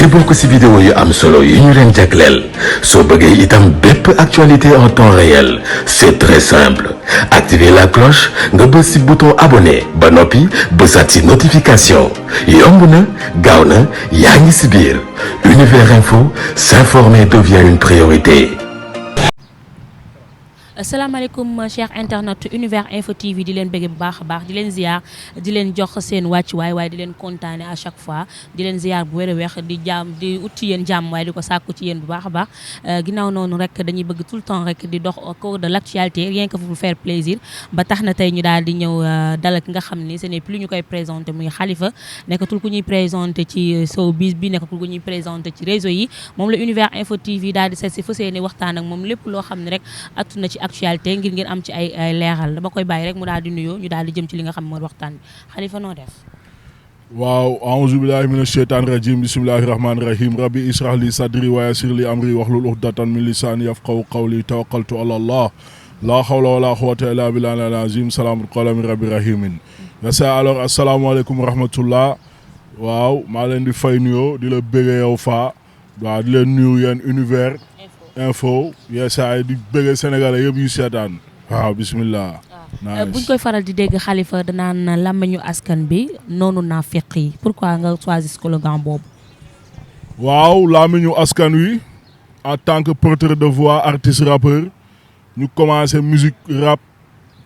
ngir bokk ci vidéo yu am solo yu ñu leen jagleel soo bëggee itam bépp actualité en temps réel c'est très simple activer la cloche nga bës ci bouton abonné ba noppi bësaat ci notification yomb na gaaw na yaa ngi ci biir Univers Info, s'informer devient une priorité. asalaamaaleykum chers internautes Univers Info TV di leen bëgg bu baax a baax di leen ziar di leen jox seen wàccuwaay waaye di leen kontaane à chaque fois di leen ziar bu wér a weex di di ut ci yéen jàmm waaye di ko sàkku ci yéen bu baax a baax ginnaaw noonu rek dañuy bëgg tout le temps rek di dox au cours de l'actualité rien que pour faire plaisir ba tax na tey ñu daal di ñëw dalal ki nga xam ni ce n'est plus ñu koy présenté muy Khalifa nekkatul ku ñuy présenté ci showbiz bi nekkatul ku ñuy présenté ci réseau yi moom la Univers Info TV daal di seet si fas yéene waxtaan ak moom lépp loo xam ne rek attu na ci actualité ngir ngeen am ci ay leeral dama koy bàyyi rek mu daal di nuyoo ñu daal di jëm ci li nga xam mooy waxtaan bi Khalifa noo def. waaw a'uuzu billahi mina sheytaani rajim bismillahi rahmaani rahim rabbi israh li sadri wa yassir li amri wahlul uqdatan min lisani yafqahu qawli tawakkaltu ala allah la hawla wala quwwata illa billahi al-azim salaamul qawlan min rabbi rahimin yasa alors asalaamaaleykum wa rahmatullah waaw maa leen di fay nuyoo di la bëggee yow faa waaw di leen nuyu yéen Univers Info yeesaay di bëggee sénégalais yëpp yu seetaan waaw bismillah buñ koy faral di dégg Khalifa danaan làmmiñu askan bi noonu naafiq yi pourquoi nga choisir slogan boobu. waaw làmmiñu askan wi en tant que porteur de voix artiste rappeur ñu commencé musique rap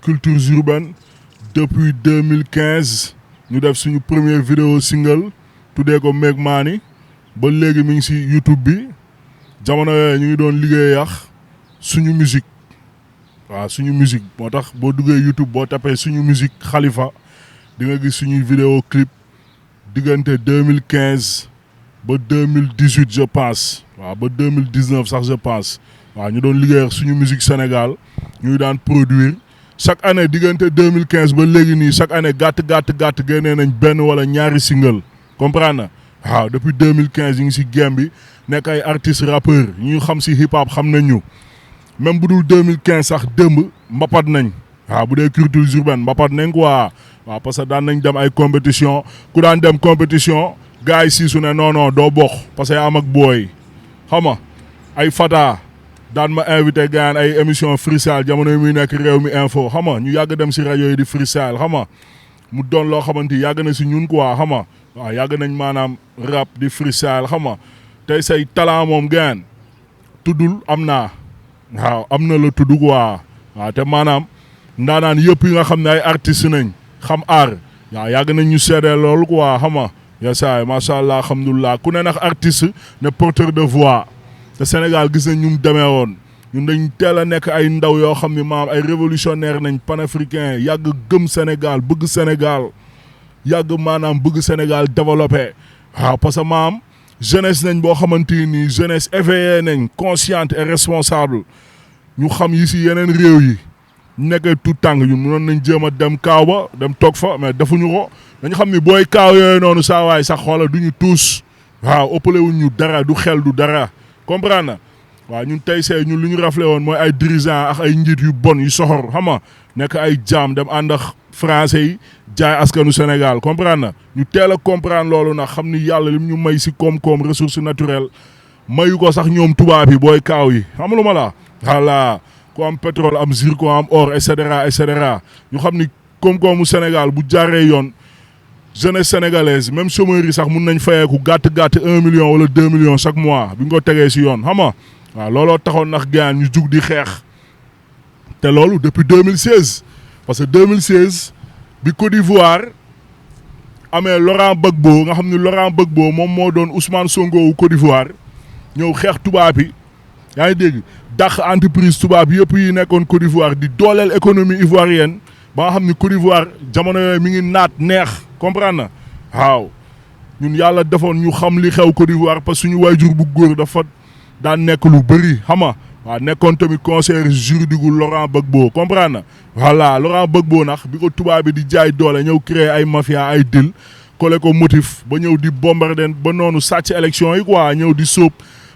cultures urbaines depuis 2015 ñu def suñu première vidéo single tuddee ko Make Money ba léegi mi ngi ci YouTube bi jamono yooyu ñu ngi doon liggéey yax suñu musique waaw suñu musique moo tax boo duggee YouTube boo tapee suñu musique Khalifa di nga gis suñuy vidéo clip diggante 2015 ba 2018 je pense waaw ba 2019 sax je pense waaw ñu doon liggéey ak suñu musique Sénégal ñuy daan produire chaque année diggante 2015 ba léegi nii chaque année gàtt génnee nañ benn wala ñaari single comprendre na waaw depuis 2015 ñu ngi ci game bi nekk ay artistes rappeurs ñu xam ci hip hop xam nañ ñu même bu dul 2015 sax démb mbapat nañ waaw bu dee culture urbaine mbapat nañ quoi waaw parce que daan nañ dem ay compétition ku daan dem compétition gars yi siisu ne non doo bokk parce que am ak booy xam nga ay Fata daan ma invité gaan ay émission freestyle jamono yi muy nekk réew mi info xam nga ñu yàgg dem ci rajo yi di freestyle xam nga mu doon loo xamante ni yàgg na ci ñun quoi xam nga waaw yàgg nañ maanaam rap di freestyle xam nga tey say talent moom gaan tuddul am naa waaw am na la tudd quoi waaw te maanaam ndaanaan yëpp yi nga xam ne ay artistes nañ xam aar waaw yàgg nañ ñu seedee loolu quoi xam nga yasaay macha allah alhamdulilah ku ne nag artiste ne porteur de voix te Sénégal gis nañ ñu mu demee woon ñun dañ teel a nekk ay ndaw yoo xam ne maam ay révolutionnaire nañ panafricain yàgg gëm Sénégal bëgg Sénégal yàgg maanaam bëgg Sénégal développé waaw parce que maam jeunesse nañ boo xamante ni jeunesse éveillée nañ consciente et responsable ñu xam yi ci yeneen réew yi ñu nekkee tout tàng ñun mënoon nañ jéem a dem kaaw ba dem toog fa mais defuñu ko dañu xam ni booy kaaw yooyu noonu saa waay sax xoola du ñu tuus waaw ëppale wuñ ñu dara du xel du dara comprendre na waaw ñun tey see ñun lu ñu raflé woon mooy ay dirigeants ak ay njiit yu bon yu soxor xam nga nekk ay jaam dem ànd ak français yi jaay askanu Sénégal comprendre na ñu teel a comprendre loolu nag xam ni yàlla lim ñu may ci koom-koom ressource naturelle mayu ko sax ñoom tubaab yi booy kaaw yi xam lu ma la voilà ku am pétrole am zircon am or et cetera ñu xam ni koom-koomu Sénégal bu jaaree yoon jeunesse sénégalaise même chômeurs yi sax mun nañ fayeeku gàtt 1 million wala 2 millions chaque mois bi nga ko tegee ci yoon xam nga waaw looloo taxoon nax gaan ñu jug di xeex te loolu depuis 2016 parce que 2016 bi Côte d'Ivoire amee Laurent Gbagbo nga xam ne Laurent Gbagbo moom moo doon Ousmane Sonko wu Côte d'Ivoire ñëw xeex tubaab yi yaa ngi dégg dàq entreprise tubaab yëpp yi nekkoon Côte d'Ivoire di dooleel économie ivoirienne ba nga xam ni Côte d'Ivoire jamono yooyu mi ngi naat neex comprendre na waaw ñun yàlla defoon ñu xam li xew Côte d'Ivoire parce que suñu waajur bu góor dafa daan nekk lu bëri xam nga waaw nekkoon tamit conseiller juridique gu Laurent Gbagbo comprendre na voilà Laurent Gbagbo nax bi ko tubaab bi di jaay doole ñëw créer ay mafia ay deal collé ko motif ba ñëw di bombarder ba noonu sàcc élection yi quoi ñëw di sóob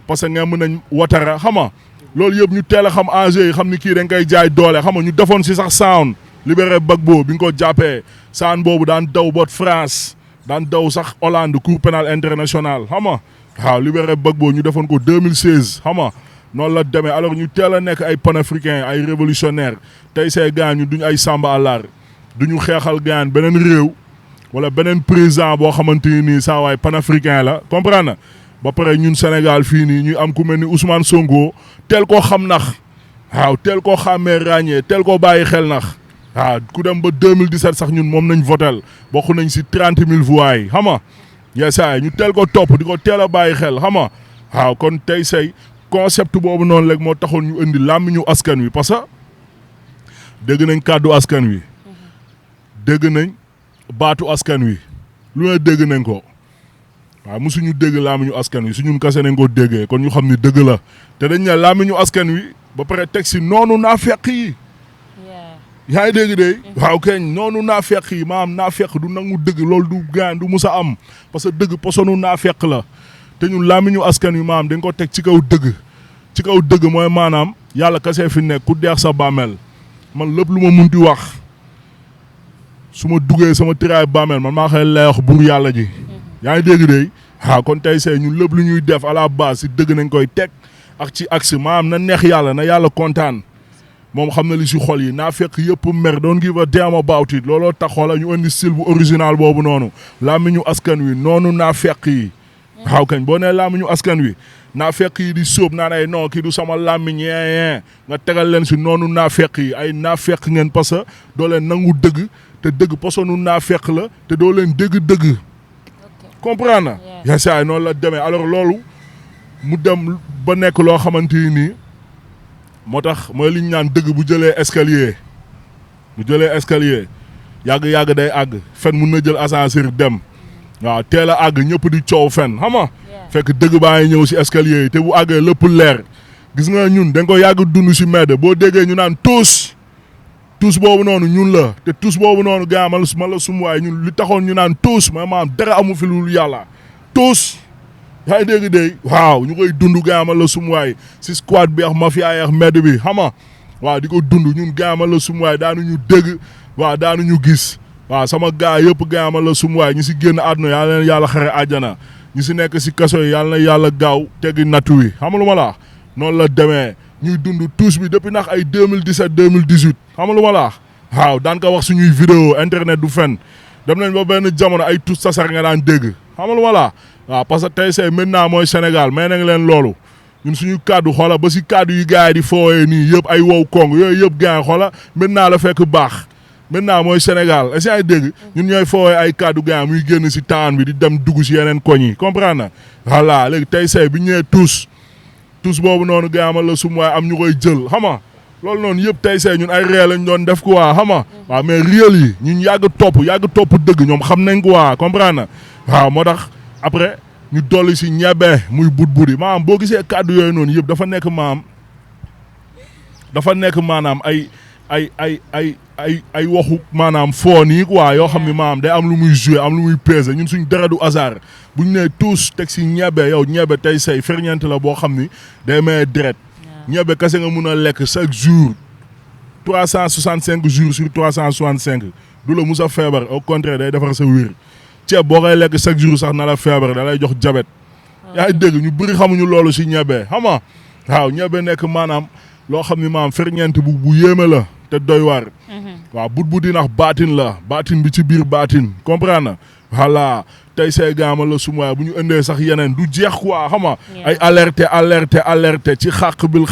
parce que nga mën nañ Ouattara xam nga loolu yëpp ñu teel a xam enjeu yi xam ni kii dañ koy jaay doole xam nga ñu defoon si sax sound libéré Gbagbo bi nga ko jàppee sound boobu daan daw boot France daan daw sax Hollande cour pénal international xam nga waaw libéré Gbagbo ñu defoon ko 2016 xam nga noonu la demee alors ñu teel a nekk ay panafricain ay révolutionnaire tey say gaan ñu duñ ay Samba Allaar duñu xeexal gaan beneen réew wala beneen président boo xamante ni nii saa waay panafricain la comprendre na ba pare ñun Sénégal fii nii ñuy am ku mel ni Ousmane Sonko teel koo xam nax waaw teel koo xàmmee ràññee teel koo bàyyi xel nax waaw ku dem ba 2017 sax ñun moom nañ votel bokk nañ si 30 000 voix yi xam nga yesaay ñu teel ko topp di ko teel a bàyyi xel xam nga waaw kon tey say concept boobu noonu rek moo taxoon ñu indi làmmiñu askan wi parce que dégg nañ kàddu askan wi dégg nañ baatu askan wi lu ne dégg nañ ko waaw mosuñu dégg làmmiñu askan wi suñun kase nañ ko déggee kon ñu xam ni dëgg la te dañ ne làmmiñu askan wi ba pare teg si noonu naa fekk yi yaa ngi dégg de waaw keñ noonu naa fekk yi maanaam naa fekk du nangu dëgg loolu du gaan du mus a am parce que dëgg posonu naa fekk la te ñun làmmiñu askan wi maanaam dañ ko teg ci kaw dëgg mooy maanaam yàlla kase fi nekk ku deex sa bàmmeel man lépp lu ma munti wax su ma duggee sama tiraay bàmmeel man maa koy lay wax buur yàlla ji yaa ngi dégg de waaw kon tey see ñun lépp lu ñuy def à la base si dëgg nañ koy teg ak ci axe maanaam na neex yàlla na yàlla kontaan moom xam na li si xol yi naa fekk yëpp mer doon give a damn about it looloo tax xoola ñu indi style bu original boobu noonu làmmiñu askan wi noonu naa fekk yi waaw kañ boo nee làmmiñu askan wi naa fekk yi di sóob naan ay non kii du sama làmmiñ yee nga tegal leen si noonu naa fekk yi ay naa fekk ngeen parce que doo leen nangu dëgg te dëgg posonu naa fekk la te doo leen dégg dëgg comprendre na yasaay noonu la demee alors loolu mu dem ba nekk loo xamante ni nii moo tax mooy li ñu naan dëgg bu jëlee escalier yàgg day àgg fen mun na jël ascenseur dem waaw teel a àgg ñëpp di coow fen xam nga fekk dëgg baa ngi ñëw si escalier yi te bu àggee lépp leer gis nga ñun dañ ko yàgg dund si mbedd boo déggee ñu naan tuus boobu noonu ñun la te tuus boobu noonu gaa ma la sumuwaay ñun li taxoon ñu naan tuus ma maam dara amu fi lu yàlla tuus yaa ngi dégg de waaw ñu koy dund gaama la sumuwaay si squad bi ak mafia yi ak mbedd bi xam nga waaw di ko dund ñun gaama la sumuwaay daanuñu dégg waaw daanuñu gis waaw sama gaa yëpp gaama la sumuwaay ñu si génn àdduna yàlla leen yàlla xare àjjana ñu si nekk si kaso yi yàlla na yàlla gaaw teggi nattu wi xam nga lu ma la noonu la demee ñuy dund tous bi depuis ndax ay 2017 2018 xam nga lu ma la waaw daan ko wax suñuy vidéo internet du fen dem nañ ba benn jamono ay tous sasar nga daan dégg xam nga lu ma la waaw parce que tey say maintenant mooy Sénégal may nañ leen loolu ñun suñu kàddu xoola ba si kàddu yi gars yi di foowee nii yëpp ay wow kong yooyu yëpp gars yi xoola maintenant la fekk baax maintenant mooy Sénégal est-ce que ay dégg ñun ñooy foowee ay kàddu gars muy génn si taan bi di dem dugg si yeneen koñ yi comprendre na voilà léegi tey say bi ñëwee tous boobu noonu gars ma la sum waaye am ñu koy jël xam nga loolu noonu yëpp tey say ñun ay réel lañ doon def quoi xam nga waaw mais réel yi ñun yàgg topp dëgg ñoom xam nañ quoi comprendre na waaw moo tax après ñu dolli si ñebe muy budbudi maanaam boo gisee kàddu yooyu noonu yëpp dafa nekk maanaam ay waxu maanaam foo nii quoi yoo xam ne maanaam day am lu muy joué am lu muy peser ñun suñ dara du hasard bu ñu nee tous teg si ñebe yow ñebe tey say ferñeent la boo xam ni day may deret ñebe kese nga mun a lekk chaque jour 365 jours sur 365 du la mus a feebar au contraire day defar sa wér ceeb boo koy lekk chaque jour sax na la feebar da lay jox jabet yaa ngi dégg ñu bëri xamuñu loolu si ñebe xam nga waaw ñebe nekk maanaam loo xam ni maanaam ferñeent bu yéeme la te doy waar waaw budbudi nax baatin bi ci biir baatin comprendre na voilà tey say gaama la sumuwaay bu ñu indee sax yeneen du jeex quoi xam nga ay alerte ci xàq bil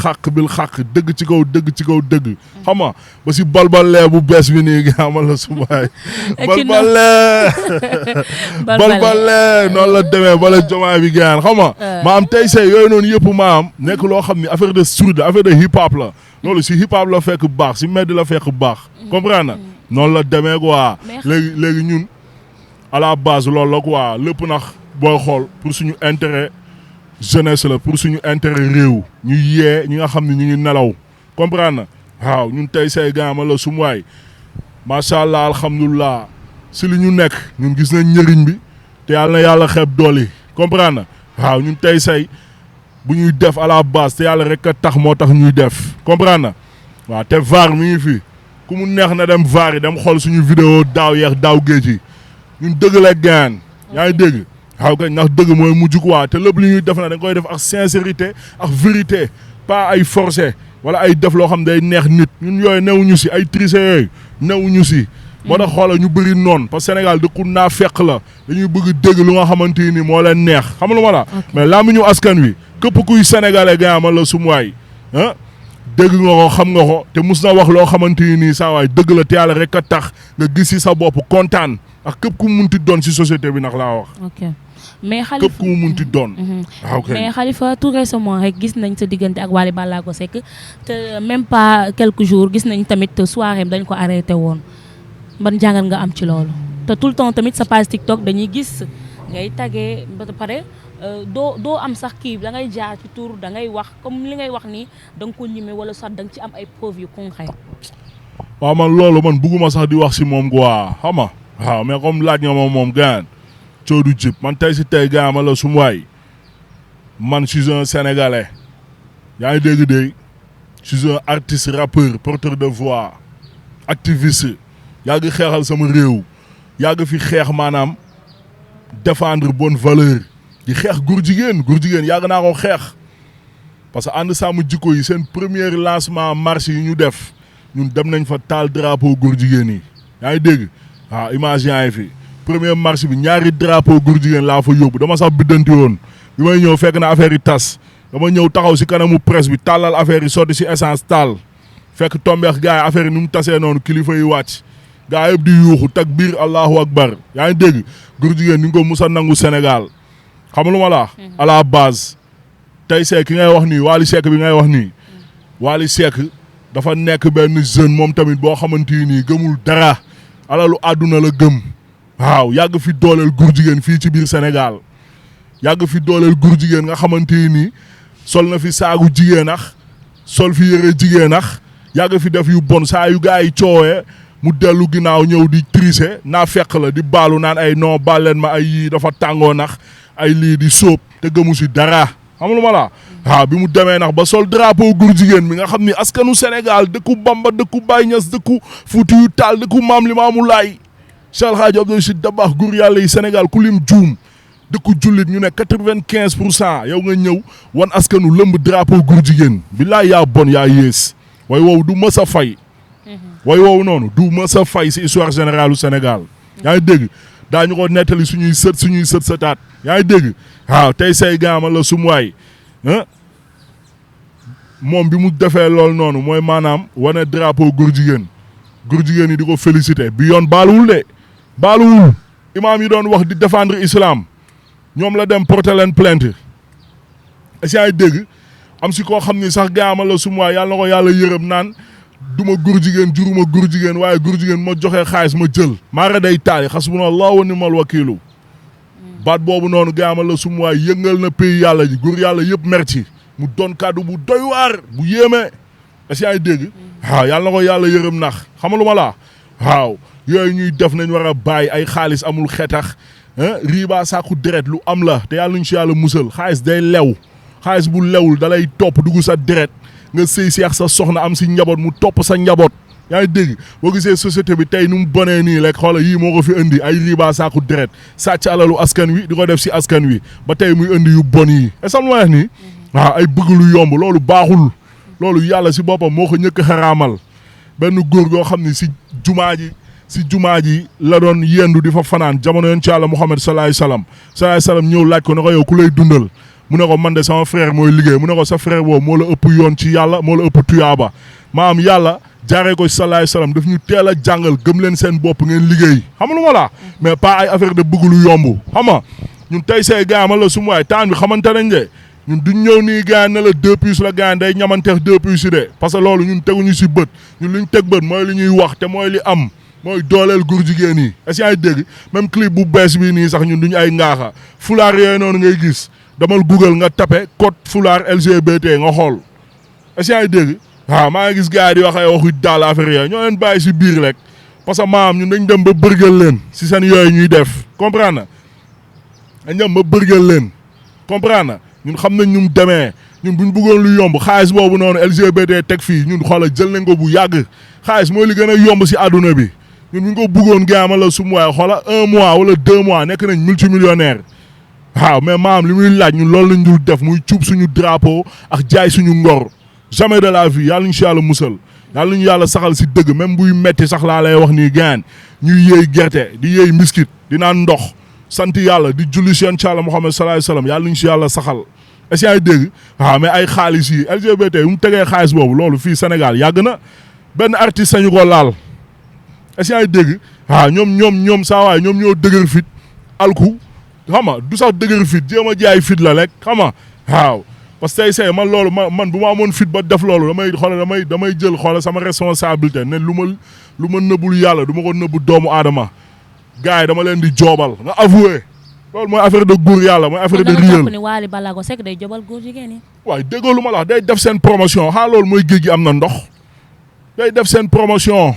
xàq dëgg ci kaw dëgg xam nga ba si balbalee bu bees bi nii gaama la sumuwaay balbalee noonu la demee bala jomaay bi gaan xam nga maam tey say yooyu noonu yëpp maam nekk loo xam ni affaire de sourde affaire de hip hop la loolu si hip hop la fekk baax si mbedd la fekk baax comprendre na noonu la demee quoi léegi ñun à la base loolu la quoi lépp nax booy xool pour suñu intérêt jeunesse la pour suñu intérêt réew ñu yee ñi nga xam ne ñu ngi nelaw comprendre na waaw ñun tey say gaama la sum waay macha allah alhamdulilah si li ñu nekk ñun gis nañ njëriñ bi te yàlla na yàlla xeeb doole comprendre na waaw ñun tey say bu ñuy def à la base te yàlla rek a tax moo tax ñuy def comprendre na waaw te VAR mi ngi fi ku mu neex na dem VAR yi dem xool suñu vidéo daaw yeex daaw géej yi ñun dëgg la gaan yaa ngi dégg waaw kay ndax dëgg mooy mujj quoi te lépp li ñuy def na dañ koy def ak sincérité ak vérité pas ay forcé wala ay def loo xam day neex nit ñun yooyu newuñu si ay triché yooyu newuñu si. moo tax xoola ñu bëri noonu parce que Sénégal dëkku naa fekk la dañuy bëgg dégg lu nga xamante ni moo leen neex xam lu ma la mais làmmiñu askan wi képp kuy sénégalais gaa ma la sumuwaay ah dégg nga ko xam nga ko te mus na wax loo xamante ni saa waay dëgg la te yàlla rek a tax nga gis si sa bopp kontaan ak képp ku munti doon si société bi nag laa wax. ok mais Khalifa képp ku mu munti doon. waaw kay mais Khalifa tout récemment rek gis nañ sa diggante ak Wally Ballago Seck te même pas quelques jours gis nañ tamit soirée dañ ko arrêté woon. ban jàngal nga am ci loolu te tout le temps tamit sa page TikTok dañuy gis ngay tagee ba pare doo am sax kii da ngay jaar ci tur da ngay wax comme li ngay wax ni da nga ko ñime wala sax da nga ci am ay preuves yu concret. waaw man loolu man bugguma sax di wax si moom quoi xam nga waaw mais comme laaj nga moom gaan coodu jib man tey si tey gaan ma la sum waay man je suis un sénégalais yaa ngi dégg je suis un artiste rappeur porteur de voix activiste yàgg xeexal sama réew yàgg fi xeex maanaam défendre bonne valeur di xeex góor jigéen yàgg naa ko xeex parce que ànd sàmm jikko yi seen premier lancement marche yi ñu def ñun dem nañ fa taal drapeau góor jigéen yi yaa ngi dégg waaw image yaa ngi fi premier marche bi ñaari drapeau góor jigéen laa fa yóbbu dama sax biddanti woon bi may ñëw fekk na affaire yi tas dama ñëw taxaw si kanamu presse bi tàllal affaire yi sotti si essence taal fekk tombeex gars yi affaire yi nu mu tasee noonu kilifa yi wàcc gaa yëpp di yuuxu takbir allahu akbar yaa ngi dégg góor jigéen ni nga ko musa nangu Sénégal xam lu ma la à la base tey Seck ki ngay wax nii Wally Seck bi ngay wax nii Wally Seck dafa nekk benn jeune moom tamit boo xamante ni gëmul dara alalu àdduna la gëm waaw yàgg fi dooleel góor jigéen fii ci biir Sénégal yàgg fi dooleel góor jigéen nga xamante ni sol na fi saagu jigéen ax sol fi yëre jigéen ax yàgg fi def yu bon saa yu gaa yi coowee mu dellu ginnaaw ñëw di tricher naa fekk la di baalu naan ay non baal leen ma ay yii dafa tàngoo nax ay lii di sóob te gëmu si dara xam lu ma la waaw bi mu demee nax ba sol drapeau góor jigéen mi nga xam ni askanu Sénégal dëkku Bamba dëkku Baye Niass dëkku Foutiyu Taal dëkku Maam Limaamu Laay Cheikh Hadji Abdou Si Dabakh góor yàlla yi Sénégal ku lim juum dëkku jullit ñu ne 95% yow nga ñëw wan askanu lëmb drapeau góor jigéen billaay yaa bon yaa yées way wow du mës a fay way woowu noonu du ma sa fay si histoire générale u Sénégal yaa ngi dégg daañu ko nettali suñuy sët sëtaat yaa ngi dégg waaw tey say gaama la sum waay moom bi mu defee loolu noonu mooy maanaam wane drapeau góor jigéen yi di ko félicité bi yoon baaluwul imaam yi doon wax di défendre islam ñoom la dem porter leen plainte est-ce que yaa ngi dégg am si koo xam ni sax gaama la sum waay yàlla na ko yàlla yërëm naan duma góor jigéen juruma góor jigéen waaye góor jigéen ma joxee xaalis ma jël maara day taali xasbunallahu wa ni'mal wakiilu baat boobu noonu gaama la sum waay yëngal na pays yàlla ji góor yàlla yëpp merci mu doon kàddu bu doy waar bu yéeme est-ce que yaa ngi dégg waaw yàlla na ko yàlla yërëm nax xam lu ma laa waaw yooyu ñuy def nañ war a bàyyi ay xaalis amul xetax riba sàkku deret lu am la te yàlla nañ si yàlla musal xaalis day lew xaalis bu lewul dalay topp dugg sa deret nga sëy seex sa soxna am si njaboot mu topp sa njaboot yaa ngi dégg boo gisee société bi tey nu mu bonee nii rek xoola yii moo ko fi indi ay riba saaku deret sàcc alalu askan wi di ko def si askan wi ba tey muy indi yu bon yi est-ce que ma wax nii waaw ay bëgg lu yomb loolu baaxul loolu yàlla si boppam moo ko ñëkk xaraamal benn góor goo xam ne si jumaa ji la doon yendu di fa fanaan jamono yoon ci yàlla Muhammad sallallahu alayhi wasallam ñëw laaj ko ne ko yow ku lay dundal mu ne ko man de sama frère mooy liggéey mu ne ko sa frère boobu moo la ëpp yoon ci yàlla moo la ëpp tuyaaba maam yàlla jaaree ko sallallahu alayhi wasallam daf ñu teel a jàngal gëm leen seen bopp ngeen liggéey xam lu ma la mais pas ay affaire de bëgg lu yomb xam nga ñun tey say gaama la su ma waay temps bi xamante nañ de ñun duñ ñëw nii gars ne la 2 puces la gars day ñamanteex 2 puces yi de parce que loolu ñun teguñu si bët ñun li ñu teg bët mooy li ñuy wax te mooy li am mooy dooleel góor jigéen yi est-ce que yaa ngi dégg même clip bu bees bi nii sax ñun duñu ay ngaaxa fulaar yooyu noonu ngay gis damal Google nga tapé code fulaar LGBT nga xool est-ce que yaa ngi dégg waaw maa ngi gis gars yi di wax ay waxu daal affaire yooyu ñoo leen bàyyi si biir rek parce que maam ñun dañ dem ba bërgal leen si seen yooyu ñuy def comprendre na dañ dem ba bërgal leen comprendre na ñun xam nañ ñu mu demee ñun buñ bëggoon lu yomb xaalis boobu noonu LGBT teg fii ñun xoola jël nañ ko bu yàgg xaalis mooy li gën a yomb si àdduna bi ñun buñ ko bëggoon gaama la sum waaye xoola 1 mois wala 2 mois nekk nañ multimillionnaire waaw mais maam li muy laaj ñun loolu lañ dul def muy cuub suñu drapeau ak jaay suñu ngor jamais de la vie yàlla ñu si yàlla musal yàlla ñu yàlla saxal si dëgg même buy metti sax laa lay wax nii gaan ñuy yëy gerte di yëy miskit di naan ndox sant yàlla di julli si yonent Yàlla Muhammad sallallahu alayhi wasallam yàlla ñu si yàlla saxal est-ce que ay dégg waaw mais ay xaalis yi LGBT yu mu tegee xaalis boobu loolu fii Sénégal yàgg na benn artiste sañu ko laal est-ce que ay dégg waaw ñoom saa waay ñoom ñoo dëgër fit alku xam nga du sax dëgër fit jéem a jaay fit la rek xam nga waaw parce que tey say man loolu man bu ma amoon fit ba def loolu damay jël xoolal sama responsabilité ne lu ma nëbbul yàlla du ma ko nëbbu doomu aadama gars yi dama leen di joobal nga avoué loolu mooy affaire de góor yàlla mooy affaire de réel. ni Wally Ballago Seck day jobal góor jigéen yi. waaye déggoo lu ma la wax day def seen promotion loolu mooy géej gi am na ndox day def seen promotion.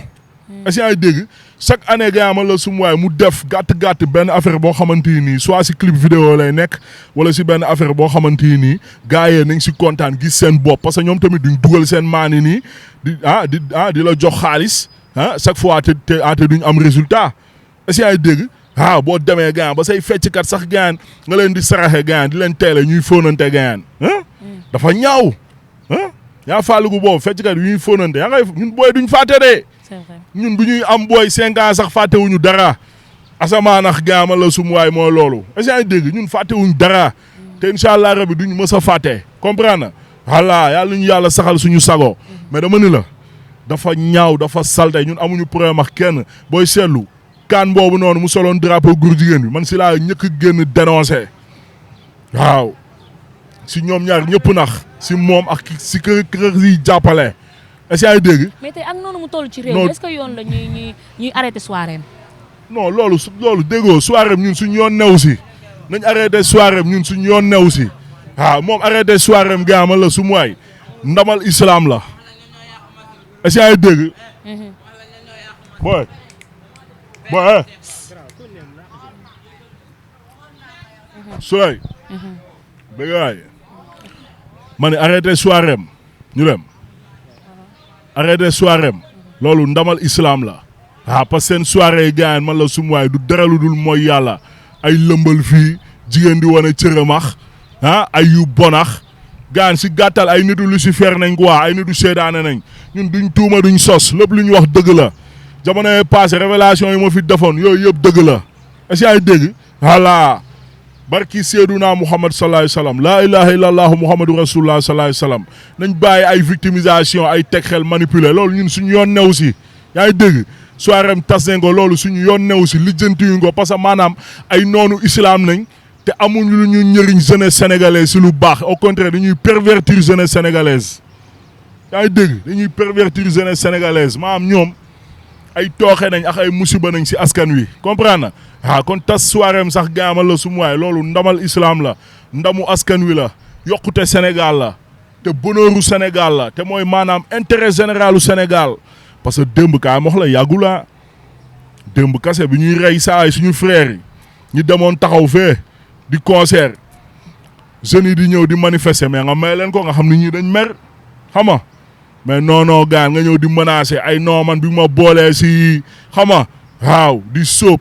est-ce que yaa ngi dégg chaque année gars ma la sum waay mu def gàtt benn affaire boo xamante ni soit si clip vidéo lay nekk wala si benn affaire boo xamante ni gars yee nañ si kontaan gis seen bopp parce que ñoom tamit duñ dugal seen maani nii di la jox xaalis chaque fois te duñ am résultat est-ce que yaa ngi dégg boo demee gars ba say fecckat sax gars nga leen di saraxe gars di leen teele ñuy fóonante gars dafa ñaaw yaa fàlligu boobu fecckat yi ñuy fóonante yaa ngay ñun booy duñ fàtte de. ñun bu ñuy am booy 5 ans sax fàttewuñu dara asamaanax gaama la sum waay mooy loolu est-ce que yaa ngi dégg ñun fàttewuñu dara te incha allah rabi duñ mës a fàtte comprendre na voilà yàlla ñu yàlla saxal suñu sago mais dama ni la dafa ñaaw dafa salte ñun amuñu problème ak kenn booy seetlu kaan boobu noonu mu soloon drapeau góor jigéen bi man si laa ñëkk génn dénoncé waaw si ñoom ñaar ñëpp nax si moom ak si kër yi jàppale est-ce que yaa ngi dégg. mais tey ak noonu mu toll ci réew mi est-ce que yoon la ñuy arrêté soirée am. non loolu déggoo soirée am ñun suñu yoon new si nañ arrêté soirée am ñun suñu yoon new si waaw moom arrêté soirée am gaamal la su waay ndamal islam la est-ce que yaa ngi dégg. booy Souley. dégg nga ma ne arrêté soirée am ñu dem. arrêté soirée am loolu ndamal islam la parce que seen soirée yi gaañ man la sumuwaay du dara lu dul mooy yàlla ay lëmbal fii jigéen di wane cërëmax ay yu bonax gaañ si gàttal ay nitu Lucifer nañ quoi ay nitu seedaane nañ ñun duñ tuuma duñ sos lépp lu ñu wax dëgg la jamono yi passé révélation yi ma fi defoon yooyu yëpp dëgg la est-ce que ay dégg voilà barki Seyduna Muhammad sallallahu alayhi wa sallam laa ilaha illallah Muhammadu rasulullah sallallahu alayhi wa sallam nañ bàyyi ay victimisation ay teg xel manipuler loolu ñun suñu yoon new si yaa ngi dégg soirée tas nañ ko loolu suñu yoon new si lijjantiwuñ ko parce que maanaam ay noonu islam nañ te amuñ lu ñu njëriñ jeunesse sénégalaise si lu baax au contraire dañuy pervertir jeunesse sénégalaise yaa ngi dégg dañuy pervertir jeunesse sénégalaise maanaam ñoom ay tooxe nañ ak ay musiba nañ si askan wi comprendre na kon tas soirée sax gaamal la sum waay loolu ndamal islam la ndamu askan wi la yokkute Sénégal la te bonheuru Sénégal la te mooy maanaam intérêt généralu Sénégal parce que démb kaa mox la yàggula démb kase bi ñuy rey saay suñu frères yi ñu demoon taxaw fee di concert jeunes yi di ñëw di manifester mais nga may leen ko nga xam ne ñii dañ mer xam nga mais non gaan nga ñëw di menacer ay man bi ma boolee si xam nga waaw di sóob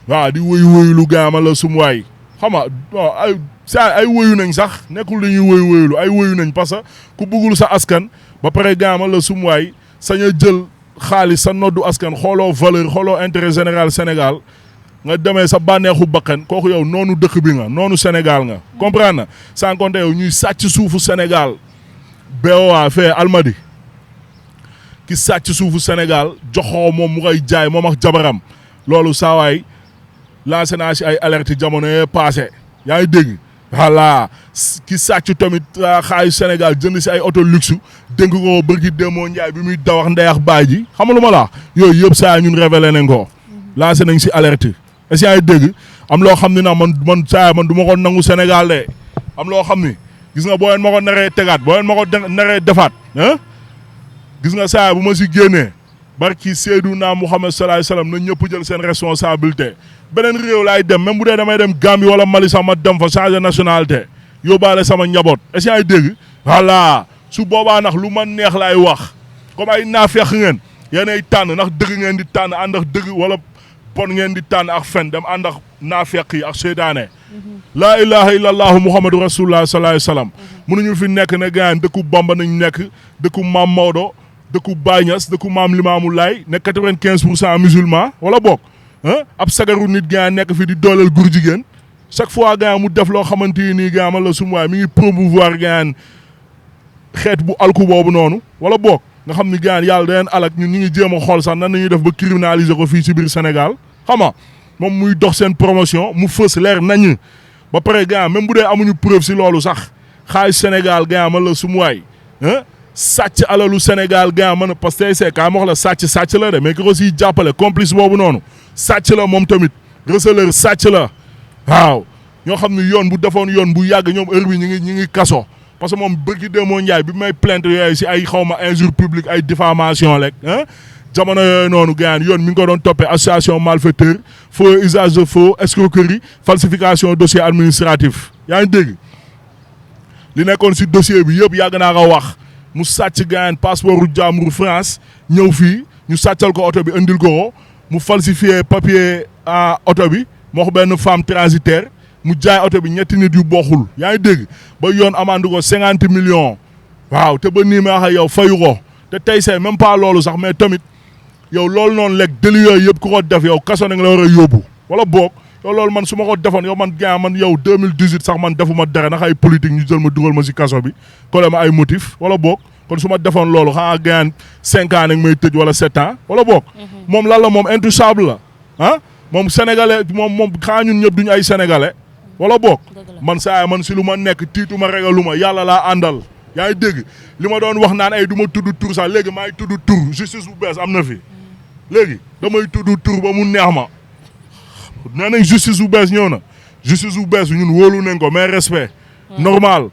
waaw di wëyu lu gaama la sum waay xam nga ay wëyu nañ sax nekkul dañuy wëyulu ay wëyu nañ parce que ku bëggul sa askan ba pare gaama la sum waay sañ a jël xaalis sa noddu askan xooloo valeur xooloo intérêt général Sénégal nga demee sa bànneexu bakkan kooku yow noonu dëkk bi nga noonu Sénégal nga comprendre na sans compter yow ñuy sàcc suufu Sénégal BOA fee Almadi ki sàcc suufu Sénégal joxoo moom mu koy jaay moom ak jabaram loolu saawaay lancé naa si ay alerte jamono yee passé yaa ngi dégg voilà ki sàcc tamit xaalis Sénégal jënd si ay auto luxe dénk ko bërki démoo Njaay bi muy dawax ndeyax baay ji xam nga lu ma la yooyu yëpp saa ñun révélé nañ ko lancé nañ si alerte est-ce que yaa ngi dégg am loo xam ne nag man saa man du ma ko nangu Sénégal de am loo xam ni gis nga boo leen ma ko naree tegaat boo leen ma ko naree defaat gis nga saa bu ma si génnee barki Seydina Muhammad sallallahu alayhi wasallam na ñëpp jël seen responsabilité beneen réew laay dem même bu dee damay dem Gambie wala Mali sax ma dem fa changer nationalité yóbbaale sama njaboot est-ce que ay dégg voilà su boobaa nax lu ma neex laay wax comme ay naafeq ngeen yéenay tànn ndax dëgg ngeen di tànn ànd ak dëgg wala bon ngeen di tànn ak fen dem ànd ak naafeq yi ak seytaane laa ilaha illallahu muhammadu rasulullah sallallahu alayhi wasallam mënuñu fi nekk ne gaan dëkku Bamba nañ nekk dëkku Maam Maodo dëkku Baye Niass dëkku Maam Limaamu Laay ne 95% musulman wala bokk ab sagaru nit gaan nekk fi di dooleel gur jigéen chaque fois gaan mu def loo xamante nii gaan man la sum waay mi ngi promouvoir gaan xeet bu alku boobu noonu wala bokk nga xam ni gaan yàlla da leen alak ñun ñu ngi jéem a xool sax nan nañuy def ba criminaliser ko fii ci biir Sénégal xam nga moom muy dox seen promotion mu fës leer nañ ba pare gaan même bu dee amuñu preuve ci loolu sax xaalis Sénégal gaan man la sum waay sàcc alalu Sénégal gaan man parce que c'est ka ma wax la sàcc la de mais ki ko siy jàppale complice boobu noonu sàcc la moom tamit receleur sàcc la waaw ñoo xam ne yoon bu defoon yoon bu yàgg ñoom heure bi ñi ngi kaso parce que moom bërki démoo Njaay bi may plainte yooyu si ay xawma injure publique ay diffamation rek jamono yooyu noonu gaan yoon mi ngi ko doon toppee association malfaiteur faux usage de faux escroquerie falsification dossier administratif yaa ngi dégg li nekkoon si dossier bi yëpp yàgg naa ko wax mu sàcc gaan passeport u jàmbur France ñëw fii ñu sàccal ko oto bi indil ko mu falsifié papier oto bi moo ko benn femme transitaire mu jaay oto bi ñetti nit yu bokkul yaa ngi dégg ba yoon amande ko 50 millions waaw te ba nii ma wax yow fayu ko te tey see même pas loolu sax mais tamit yow loolu noonu lekk délit yooyu yëpp ku ko def yow kaso na nga la war a yóbbu wala boog yow loolu man su ma ko defoon yow man gaa man yow 2018 sax man defuma dara ndax ay politique ñu jël ma dugal ma si kaso bi kole ma ay motif wala boog kon su ma defoon loolu xanaa gaan 5 ans nag may tëj wala 7 ans wala boog moom lan la moom intouchable la moom sénégalais moom xanaa ñun ñëpp duñu ay sénégalais wala boog man saa man si lu ma nekk tiitu ma regalu ma yàlla laa àndal yaa ngi dégg li ma doon wax naan ay du ma tudd tur sax léegi maay tudd tur justice bu bees am na fi léegi damay tudd tur ba mu neex ma nee nañ justice bu bees ñëw na justice bu bees ñun wóolu nañ ko mais respect normal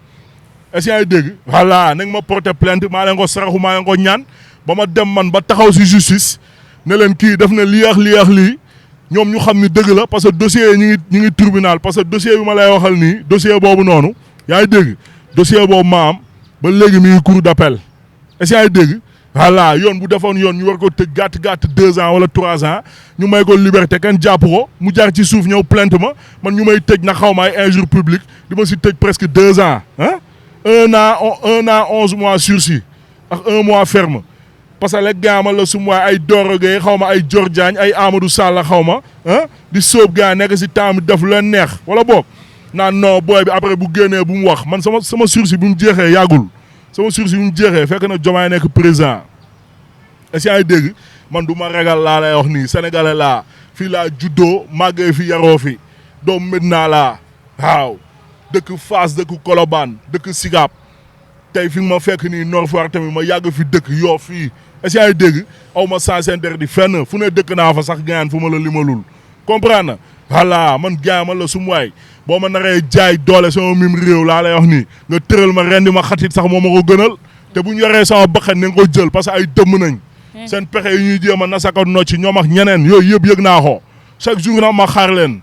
est-ce que yaa ngi dégg voilà nañ ma porter plainte maa leen ko saraxu maa leen ko ñaan ba ma dem man ba taxaw si justice ne leen kii def na lii ak lii ñoom ñu xam ni dëgg la parce que dossier yi ñu ngi tribunal parce que dossier bi ma lay waxal nii dossier boobu noonu yaa ngi dégg dossier boobu ma am ba léegi mi ngi cour d'appel est-ce que yaa ngi dégg voilà yoon bu defoon yoon ñu war ko tëj gàtt 2 ans wala 3 ans ñu may ko liberté kenn jàpp ko mu jaar ci suuf ñëw plainte ma man ñu may tëj na xaw ma ay injure publique di ma si tëj presque 2 ans 1 an 11 mois sursis ak 1 mois ferme parce que léegi gaa ma la sum waay ay Doro Gueye xaw ma ay Dior Diagne ay Amadou Sall xaw ma di sóob gaa nekk si temps bi def leen neex wala boog naan non booy bi après bu génnee bu mu wax man sama sursis bi mu jeexee yàggul sama sursis bi mu jeexee fekk na Diomaye nekk président est-ce que yaa ngi dégg man du ma ragal laa lay wax nii sénégalais laa fii laa juddoo màggee fi yaroo fi doomu Medina laa waaw dëkk Fass dëkk Colobane dëkk Sicap tey fi ma fekk nii Nord Foire tamit ma yàgg fi dëkk yoo fii est-ce que yaa ngi dégg aw ma sens interdit fenn fu ne dëkk naa fa sax gaan fu ma la limalul comprendre na voilà man gaan ma la sum waay boo ma naree jaay doole sama mim réew laa lay wax nii nga tëral ma rendi ma xatit sax moo ma ko gënal te bu ñu yoree sama bakkan na nga ko jël parce que ay dëmm nañ seen pexe yi ñuy jéem a nasaka nocc ñoom ak ñeneen yooyu yëpp yëg naa ko chaque jour na ma xaar leen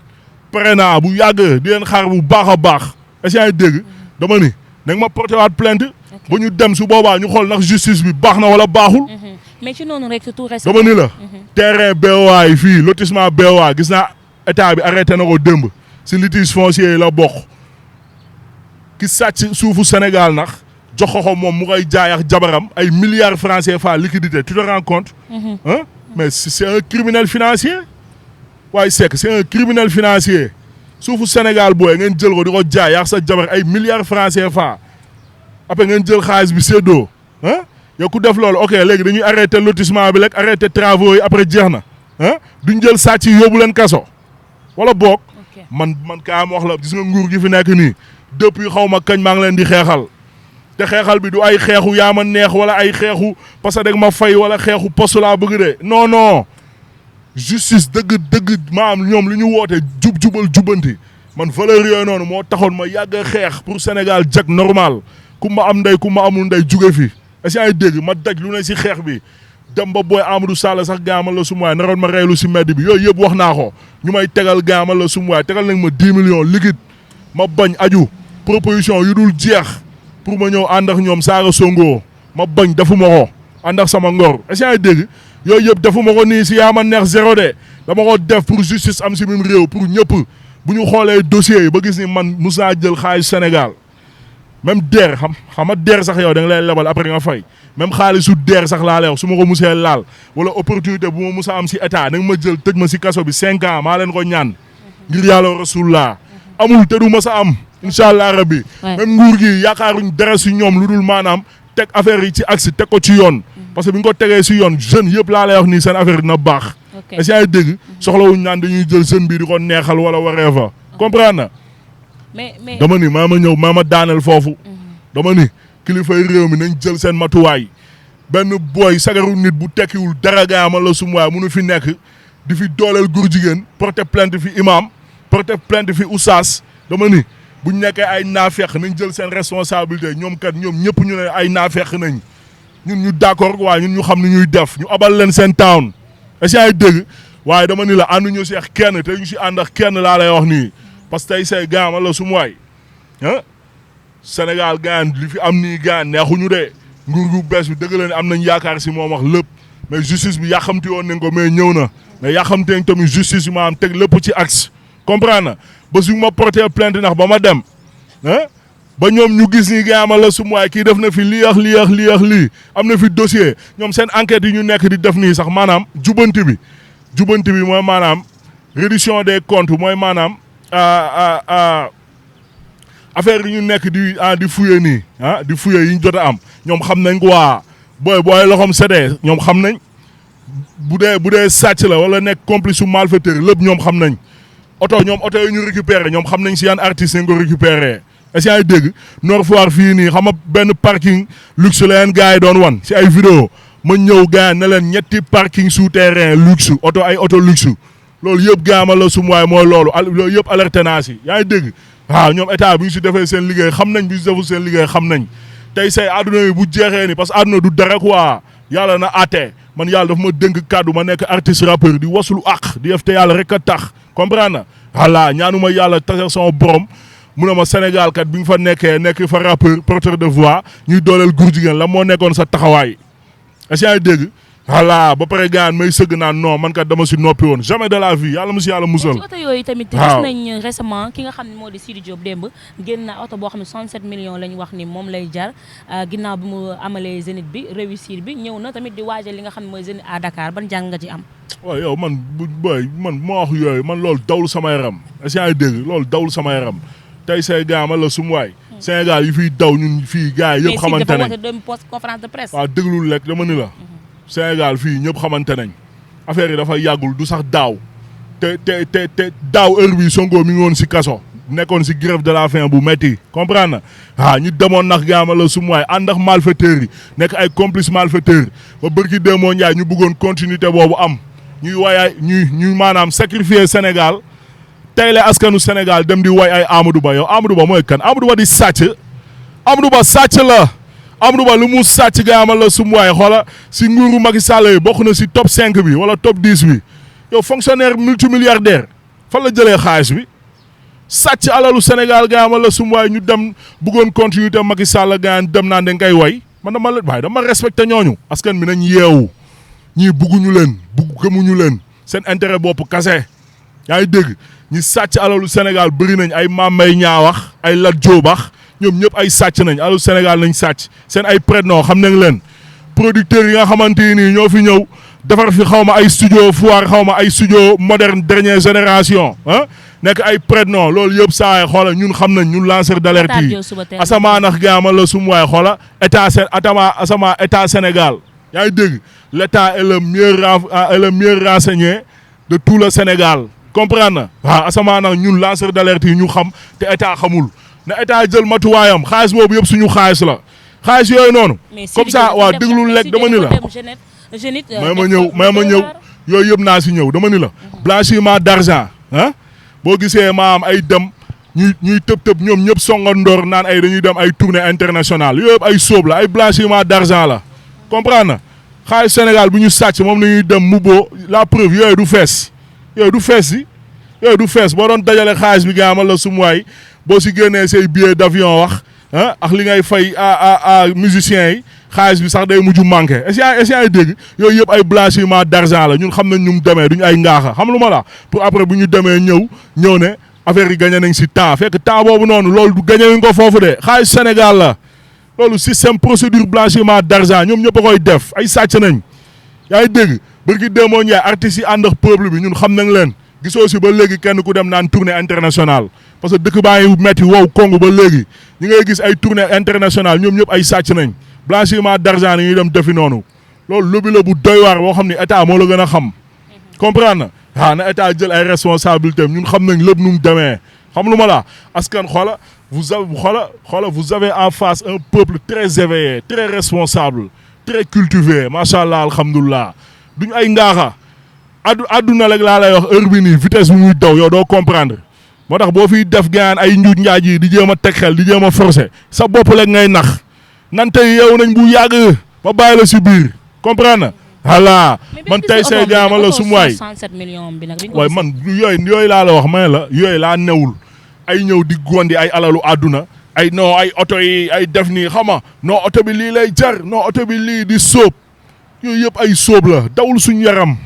pare naa bu yàgg di leen xaar bu baax a baax est-ce que yaa ngi dégg dama ni nag ma porté waat plainte ba ñu dem su boobaa ñu xool ndax justice bi baax na wala baaxul. mais ci noonu rek tout récemment dama ni la. terrain BOA yi fii lotissement BOA gis naa état bi arrêté na ko démb si litige foncier yi la bokk ki sàcc suufu Sénégal nax jox ko moom mu koy jaay ak jabaram ay milliards francs CFA liquidité tu te rends compte. mais c'est un criminel financier waaye c'est un criminel financier suufu Sénégal booy ngeen jël ko di ko jaay ak sa jabar ay milliards francs CFA. après ngeen jël xaalis bi séddoo yow ku def loolu ok léegi dañuy arrêté lotissement bi rek arrêté travaux yi après jeex na duñ jël sàcc yi yóbbu leen kaso wala boog man kaa ma wax la gis nga nguur gi fi nekk nii depuis xaw ma kañ maa ngi leen di xeexal te xeexal bi du ay xeexu yaa ma neex wala ay xeexu parce que dag ma fay wala xeexu poste laa bëgg de non justice dëgg maam ñoom li ñu woote jubal jubanti man valeur yooyu noonu moo taxoon ma yàgg a xeex pour Sénégal jag normal ku ma am ndey ku ma amul ndey juge fi est-ce que ay dégg ma daj lu ne si xeex bi dem ba booy Amadou Sall sax gaamal la sumuwaay naroon ma reylu si mbedd bi yooyu yëpp wax naa ko ñu may tegal gaamal la sumuwaay tegal nañ ma 10 millions liquide ma bañ aju proposition yu dul jeex pour ma ñëw ànd ak ñoom saaga Sonko ma bañ defuma ko ànd ak sama ngor est-ce que ay dégg yooyu yëpp defuma ko nii si yaa ma neex zéro de dama ko def pour justice am si même réew pour ñëpp bu ñu xoolee dossiers yi ba gis ni man mus naa jël xaalis Sénégal même DER xam nga DER sax yow da nga lay lebal après nga fay même xaalisu DER sax laa lay wax su ma ko musee laal wala opportunité bu ma mus a am si état da nga ma jël tëj ma si kaso bi 5 ans maa leen ko ñaan ngir yàlla rasulullah amul te du ma sa am incha allah rabbi même nguur gi yaakaaruñ dara si ñoom lu dul maanaam teg affaire yi ci axe teg ko ci yoon parce que bi nga ko tegee si yoon jeunes yëpp laa lay wax nii seen affaire dina baax est-ce que yaa ngi dégg soxlawuñ naan dañuy jël jeune bi di ko neexal wala waree fa comprendre na mais dama ni maa ma ñëw maa ma daaneel foofu dama ni kilifay réew mi nañ jël seen matuwaay benn booy sagaru nit bu tekkiwul dara gaama la sumuwaay munu fi nekk di fi dooleel góor jigéen porter plainte fi imam porter plainte fi oustaz dama ni buñ nekkee ay naafeq nañ jël seen responsabilité ñoom kat ñoom ñëpp ñu ne ay naafeq nañ ñun ñu d'accord waaye ñun ñu xam ni ñuy def ñu abal leen seen town est-ce que ay dégg waaye dama ni la ànduñu si ak kenn te ñu si ànd ak kenn laa lay wax nii parce que tey say gaama la sumuwaay ah Sénégal gaan li fi am nii gaan neexuñu de nguur gu bees bi dëgg la ne am nañ yaakaar si moom wax lépp mais justice bi yàqamti woon nañ ko mais ñëw na mais yàqamti nañ tamit justice bi maanaam teg lépp ci axe comprendre na ba su ma porté plainte ndax ba ma dem ah ba ñoom ñu gis ni gaama la sumuwaay kii def na fi lii ak lii ak lii ak lii am na fi dossier ñoom seen enquête yi ñu nekk di def nii sax maanaam jubanti bi mooy maanaam reddition des comptes mooy maanaam affaire yi ñu nekk di fouiller nii di fouiller yi ñu jot a am ñoom xam nañ ko waa booy loxoom sedee ñoom xam nañ bu dee sàcc la wala nekk complice su malfaiteur lépp ñoom xam nañ oto yi ñu récupéré ñoom xam nañ si yan artistes nañ ko récupéré est-ce que yaa ngi dégg Nord Foire fii nii xam nga benn parking luxe la leen gars yi doon wan si ay vidéo ma ñëw gars ne leen ñetti parking souterrain luxe oto luxe loolu yëpp gaama la sumuwaay mooy loolu yëpp alerté naa si yaa ngi dégg waaw ñoom état bi ñu si defee seen liggéey xam nañ bi ñu si deful seen liggéey xam nañ tey say àdduna yi bu jeexee ni parce que àdduna du dara quoi yàlla na àtte man yàlla dafa ma dénk kàddu ma nekk artiste rappeur di wasulu àq di def te yàlla rek a tax comprendre na voilà ñaanuma yàlla tase sama borom mu ne ma Sénégal kat bi nga fa nekkee nekk fa rappeur porteur de voix ñuy dooleel góor jigéen la moo nekkoon sa taxawaay est-ce que yaa ngi dégg voilà ba pare gaan may sëgg naan non man kat dama si noppi woon jamais de la vie yàlla mu si yàlla musal. ci oto yooyu tamit gis nañ récemment ki nga xam ne moo di Sidi Diop démb génn na oto boo xam ne 67 millions la ñu wax ni moom lay jar ginnaaw bi mu amalee Zénith bi réussir bi ñëw na tamit di waajal li nga xam ne mooy Zénith à Dakar ban jàng nga ci am. waaw yow man moo wax yooyu man loolu dawul sama yaram est-ce que yaa ngi dégg loolu dawul sama yaram tey say gaama la sum waay Sénégal yi fiy daw ñun fii gars yi yëpp xamante nañ mais si dafa conférence de presse. waaw déglul lekk dama ni la Sénégal fii ñëpp xamante nañ affaire yi dafa yàggul du sax daaw te daaw heure bi Sonko mi ngi woon si kaso nekkoon si grève de la faim bu métti comprendre na ñu demoon nax gaama la sum waay ànd ak malfaiteurs yi nekk ay complice malfaiteurs ba bërki démoo Njaay ñu bëggoon continuité boobu am ñuy wayaay ñuy maanaam sacrifier Sénégal tey la askanu Sénégal dem di way ay Amadou Ba yow Amadou Ba mooy kan Amadou Ba di sàcc Amadou Ba sàcc la Amadou Ba lu mu sàcc gaama la sum waay xoola si nguuru Macky Sall yi bokk na si top 5 bi wala top 10 bi yow fonctionnaire multimilliardaire fan la jëlee xaalis bi sàcc alalu Sénégal gaama la sum waay ñu dem bëggoon continuité Macky Sall gaan dem naan dañ koy way man dama respecté ñooñu askan bi nañ yeewu ñii bugguñu leen gëmuñu leen seen intérêt bopp kase yaa ngi dégg ñi sàcc alalu Sénégal bëri nañ ay Mambay ñaawax ay Lat Joobax ñoom ñëpp ay sàcc nañ alalu Sénégal nañ sàcc seen ay prête-nom xam nañ leen producteurs yi nga xamante nii ñoo fi ñëw defar fi xaw ma ay studio foire xaw ma ay studio moderne dernière génération nekk ay prête-nom loolu yëpp saa yi xoola ñun xam nañ ñun lanceur d'alerte yi asamaa nax gaama la sum waay xoola état Sénégal yaa ngi dégg l'état est le mieux renseigné de tout le Sénégal comprendre na waaw asamaa nag ñun lanceur d'alerte yi ñu xam te état xamul na état jël matuwaayam xaalis boobu yëpp suñu xaalis la xaalis yooyu noonu comme ça waaw déglul lekk dama ni la may ma ñëw yooyu yëpp naa si ñëw dama ni la blanchiment d'argent boo gisee maam ay dem ñuy tëb ñoom ñëpp songandoor naan ay dañuy dem ay tournée internationale yooyu yëpp ay sóob la ay blanchiment d'argent la comprendre na xaalis Sénégal bu ñu sàcc moom la ñuy dem mubbo la preuve yooyu du fees boo doon dajale xaalis bi gaama la sum waay boo si génnee say billet d'avion wax ak li ngay fay à musiciens yi xaalis bi sax day mujj manqué est-ce que dégg yooyu yëpp ay blanchiment d'argent la ñun xam nañ ñu mu demee duñu ay ngaaxa xam lu ma la pour après bu ñu demee ñëw ne affaire yi gagné nañ si temps fekk temps boobu noonu loolu du gagné nañ ko foofu de xaalis Sénégal la loolu système procédure blanchiment d'argent ñoom ñëpp a koy def ay sàcc nañ yaa ngi dégg bërki démoo Ndiaye artistes yi ànd ak peuple bi ñun xam nañ leen gisoo si ba léegi kenn ku dem naan tournée internationale parce que dëkk baa ngi metti wow Congo ba léegi ñi ngay gis ay tournée internationale ñoom ñëpp ay sàcc nañ blanchiment d'argent ni ñuy dem defi noonu loolu lobby la bu doy waar boo xam ne état moo la gën a xam comprendre na na état jël ay responsabilités ñun xam nañ lépp nu mu demee xam lu ma la askan xoola vous avez en face un peuple très éveillé très responsable très cultivé macha allah alhamdulilah duñ ay ngaaxa adduna rek laa lay wax heure bi nii vitesse bi muy daw yow doo comprendre moo tax boo fiy def gaan ay njuuj njaaj yi di jéem a teg xel di jéem a forcer sa bopp rek ngay nax nante yeewu nañ bu yàgg ba bàyyi la si biir comprendre na voilà man tey say gaama la sum waay waaye man yooyu laa la wax may la yooyu laa newul ay ñëw di gondi ay alalu àdduna ay non ay oto yi ay def nii xama non oto bi lii lay jar non oto bi lii di sóob yooyu yëpp ay sóob la dawul suñu yaram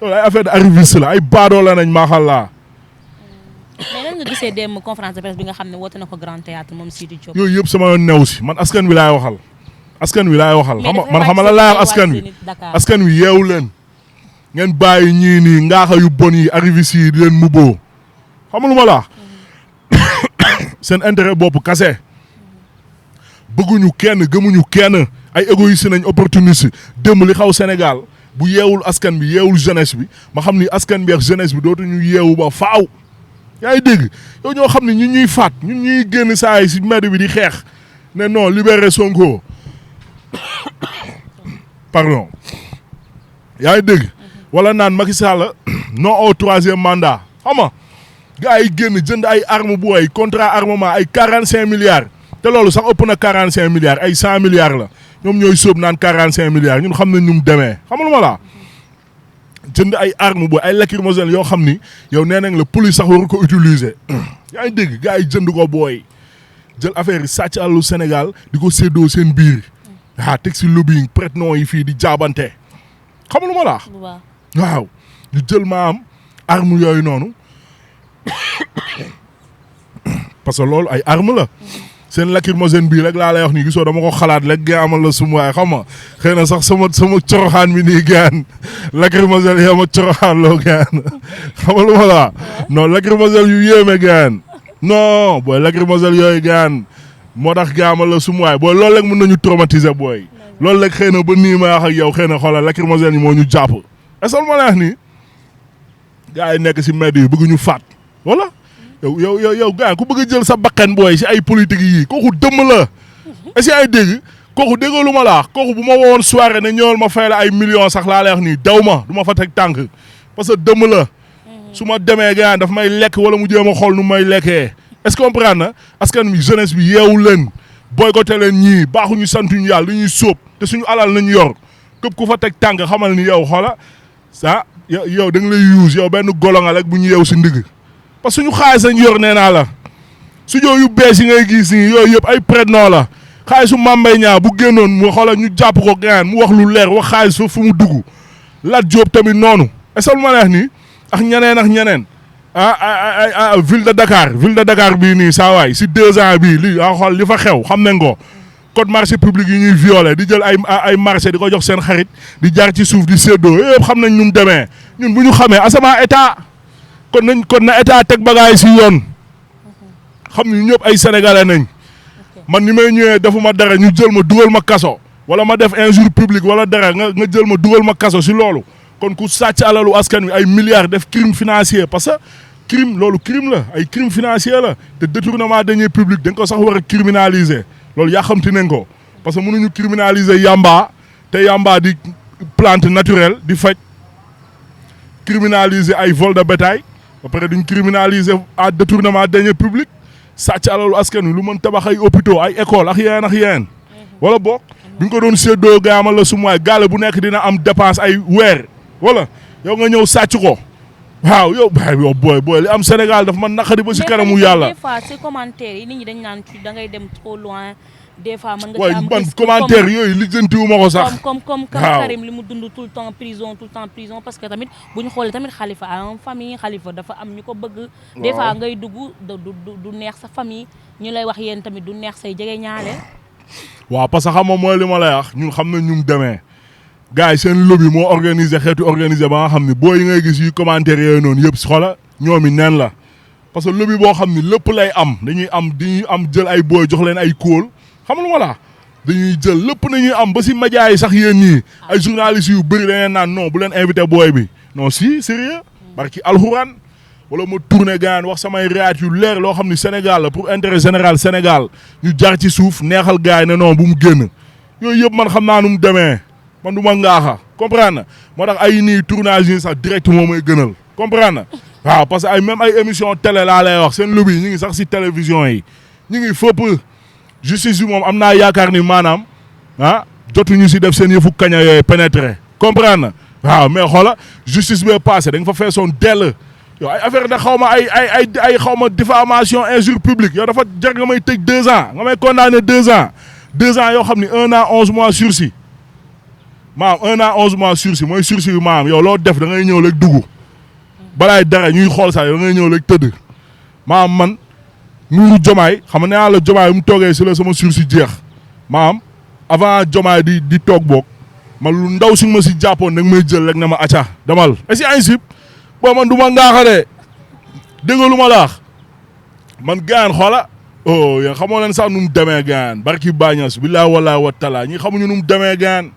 loolu ay affaire de arriviste la ay baadoo la nañ maaxallaa mais nan nga gisee dem conférence de presse bi nga xam ne woote na ko Grand Théâtre moom Sidy Diop yooyu yëpp sama yoon new si man askan wi laay waxal man xama la laay wax askan wi yeewu leen ngeen bàyyi ñii nii ngaaxa yu bon yi arriviste yi di leen mubboo xam lu ma la seen intérêt bopp kase bëgguñu kenn gëmuñu kenn ay égoïste nañ opportuniste démb li xaw Sénégal bu yeewul askan bi yeewul jeunesse bi ma xam ni askan bi ak jeunesse bi dootuñu yeewu ba faaw yaa ngi dégg yow ñoo xam ne ñun ñuy faat ñun ñuy génn saa yi si mbedd bi di xeex ne non libérer Sonko pardon yaa ngi dégg wala naan Macky Sall non au 3e mandat xam nga gars yi génn jënd ay armes bu ay contrat armement ay 45 milliards te loolu sax ëpp na 45 milliards ay 100 milliards la ñoom ñooy sóob naan 45 milliards ñun xam nañ ñu mu demee xam nga lu ma la jënd ay armes bu ay lacrymogènes yoo xam ni yow nee nañ la police sax waru ko utiliser yaa ngi dégg gars yi jënd ko booy jël affaire yi sàcc àllu Sénégal di ko séddoo seen biir teg si lobbying prête-nom yi fii di jaabante xam nga lu ma la waaw ñu jël maam armes yooyu noonu parce que loolu ay arme la seen lacrymogène bii rek laa lay wax nii gisoo dama ko xalaat rek nga amal la sum waay xam nga xëy na sax sama coroxaan bi nii gaan lacrymogène yaa ma coroxaan loo gaan xam nga lu ma la non lacrymogène yu yéeme gaan non booy lacrymogène yooyu gaan moo tax nga amal la sum waay booy loolu rek mën nañu traumatiser booy loolu rek xëy na ba nii ma wax ak yow xëy na xoolal lacrymogène yi moo ñu jàpp est-ce que ma lay wax nii gars yi nekk si mbedd yi bëgg ñu faat wala yow gars ku bëgg a jël sa bakkan booy si ay politique yi kooku dëmm la est-ce que ay dégg kooku déggoo lu ma la wax kooku bu ma wowoon soirée ne ñëwal ma fay la ay millions sax laa lay wax nii daw ma du ma fa teg tànk parce que dëmm la su ma demee gars daf may lekk wala mu jéem a xool nu may lekkee est-ce que comprendre na askan wi jeunesse bi yeewu leen boycotté leen ñii baaxuñu santuñu yàlla li ñuy sóob te suñu alal nañu yor képp ku fa teg tànk xamal ni yow xoola ah yow da nga lay use yow benn golo nga rek bu ñu yeew si ndigg parce que suñu xaalis lañ yor nee naa la studio yu bees yi ngay gis nii yooyu yëpp ay prête-nom la xaalisu Mambay ñaa bu génnoon mu xoola ñu jàpp ko gaan mu wax lu leer wax xaalis fa fu mu dugg Lat Diop tamit noonu est-ce que ma neex nii ak ñeneen ville de Dakar bii nii saa waay si 2 ans bii lii xool li fa xew xam nañ ko code marché public yi ñuy violé di jël ay marché di ko jox seen xarit di jaar ci suuf di séddoo yëpp xam nañ ñu mu demee ñun bu ñu xamee asamaa état kon na état teg bagaay si yoon xam ni ñëpp ay sénégalais nañ man ni may ñëwee defuma dara ñu jël ma dugal ma kaso wala ma def injure publique wala dara nga jël ma dugal ma kaso si loolu kon ku sàcc alalu askan wi ay milliards def crime financier parce que crime loolu crime la ay crime financier la te détournement de deniers publics dañ ko sax war a criminaliser loolu yaa xamti nañ ko parce que mënuñu criminaliser yamba te yamba di plante naturelle di faj criminaliser ay vol de bétail ba pare duñ criminaliser à détournement de deniers publics sàcc alalu askan wi lu mën tabax ay hôpitaux ay école ak yeen wala boog bi nga ko doon séddoo gaamal la sumuwaay gaale bu nekk dina am dépense ay weer wala yow nga ñëw sàcc ko waaw yow booy li am Sénégal daf man naqari ba si kanamu yàlla. des fois ci commentaire yi nit ñi dañ naan da ngay dem trop loin. des fois mën nga waaye ci am man commentaire yooyu lijjantiwu ma ko sax. comme Karim li mu dund tout le temps prison parce que tamit bu ñu xoolee tamit Khalifa a une famille Khalifa dafa am ñu ko bëgg. des fois ngay dugg du neex sa famille ñu lay wax yéen tamit du neex say jege ñaale. waaw parce que xam nga mooy li ma lay wax ñun xam na ñu demee gars yi seen lobby moo organisé xeetu organisé ba nga xam ne boo yi ngay gis yu commentaire yooyu noonu yëpp si xoola ñoom i neen la parce que lobby boo xam ne lépp lay am dañuy am jël ay booy jox leen ay kóol xam nga wala dañuy jël lépp nañuy am ba si média yi sax yéen ñii ay journalistes yu bëri dañuy naan non bu leen invité booy bi non si sérieux barki alxuraan wala ma tourné gaan wax samay réat yu leer loo xam ni Sénégal la pour intérêt général Sénégal ñu jar ci suuf neexal gars yi ne non bu mu génn yooyu yëpp man xam naa nu mu demee man du ma ngaaxa comprendre na moo tax ay nii tournage yi sax direct moo may gënal comprendre na waaw parce que ay même ay émission télé laa lay wax seen lobby yi ñu ngi sax si télévision yi ñu ngi fépp justice bi moom am naa yaakaar ni maanaam jotuñu si def seen yëfu kaña yooyu pénétrer comprendre na waaw mais xoola justice bee passé da nga fa feesoon dell yow ay affaire da xaw ma ay xaw ma diffamation injure publique yow dafa jar nga may tëj 2 ans nga may condamné 2 ans 2 ans yoo xam ni 1 an 11 mois sursis maam 1 an 11 mois sursis mooy sursis bi maam yow loo def da ngay ñëw rek dugg balaay dara ñuy xool sax yow da ngay ñëw rek tëdd maam man Nuuru Jomaay xam nga nee naa la Jomaay mu toogee si la sama sursis jeex maam avant Jomaay di toog boog man lu ndaw si ma si jàppoon nag may jël rek na ma acca demal et si ainsi boo man du ma ngaaxaree dégg nga lu ma la wax man gaan xoola oh yéen xamoo leen sax nu mu demee gaan barki bañas billaahi wallaahi wa taala ñi xamuñu nu mu demee gaan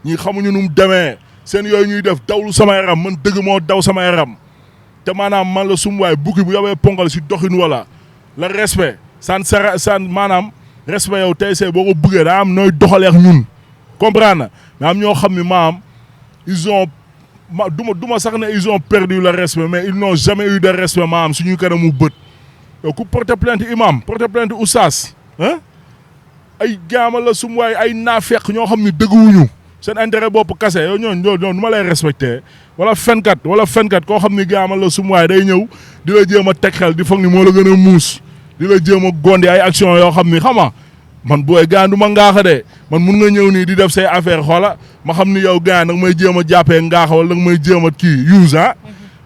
ñi xamuñu nu mu demee seen yooyu ñuy def dawlu sama yaram man dëgg moo daw sama yaram te maanaam man la sum waay bukki bu yobee ponkal si doxin wala la respect san maanaam respect yow tey see boo ko bëggee daa am nooy doxaleex ñun comprendre na mais am ñoo xam ne maam ils ont duma sax ne ils ont perdu le respect mais ils n'ont jamais eu de respect maam suñu kanamu bët yow ku porter plainte imam porter plainte oustaz ay gaama la sum waay ay naafeq ñoo xam ne dëgguwuñu seen intérêt bopp kase yow ñooñu nu ma lay respecté wala fenkat koo xam ne gaama la sum waay day ñëw di la jéem a teg xel di foog ni moo la gën a muus di la jéem a gondi ay action yoo xam ni xama man booy gaan du ma ngaaxa de man mun nga ñëw nii di def say affaire xoola ma xam ni yow gaan nag may jéem a jàppee ngaaxa wala nag may jéem a kii use